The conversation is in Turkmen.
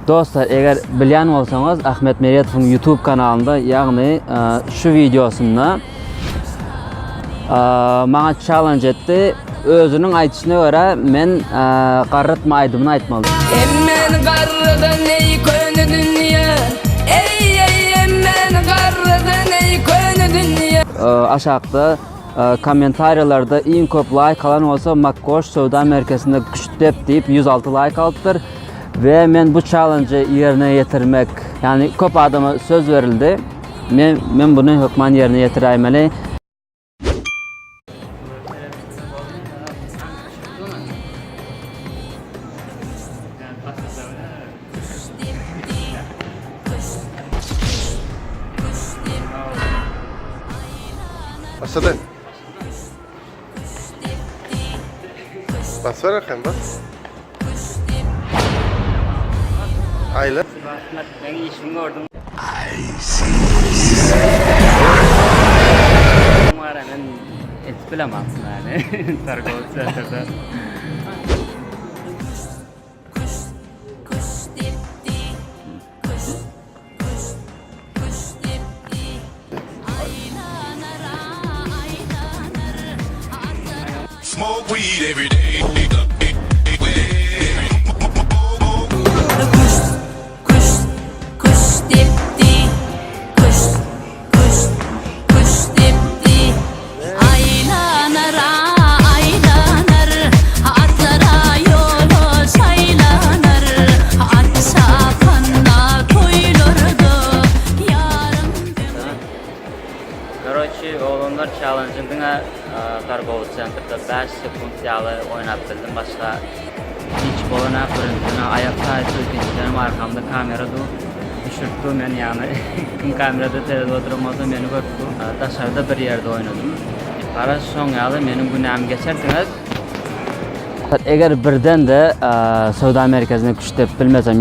Dostlar eger bilýän bolsaňyz Ahmet Meretowyň YouTube kanalynda ýagny şu wideosynda maňa challenge etdi. Özüniň aýdyşyna görä men garrytma aýdymyny aýtmaly. Sen meni garrydan eý köne dünýe Eý eý em meni garrydan eý köne dünýe. Aşakda Kommentariýalarda iň köp laýk alan bolsa Makgoş söwda merkezinde küştdep diýip 106 laýk alypdyr. We men bu challenge ýerine ýetirmek, ýagny köp adama söz berildi. Men men buny hökman ýerine ýetiräýmeli. Başlady. Bas ver arkadan bas. Ayla. Ben işimi gördüm. Men etip bilemem yani. Targowy sentrde. Smoke weed every day. Kuş kuş kuş depdi Kuş kuş kuş depdi Aýlanar aýlanar Atlara ýola şaýlanar At çapanda toýlarda Ýarym ömrüm. Karoçi oglanlar çalenjiň diňe targowy sentrda 5 sekunt ýaly oýnap bildim başga hiç bolanok birinjiden aýak taýsy ikinjidenem arkamda kamera dur düşürip dur meni ýagny kim kamerada seredip oturan bolsa meni görüp dur daşarda bir ýerde oýnadym garaz şoň ýaly meniň günämi geçersiňiz eger birden-de söwda merkezine küşt depip bilmesem.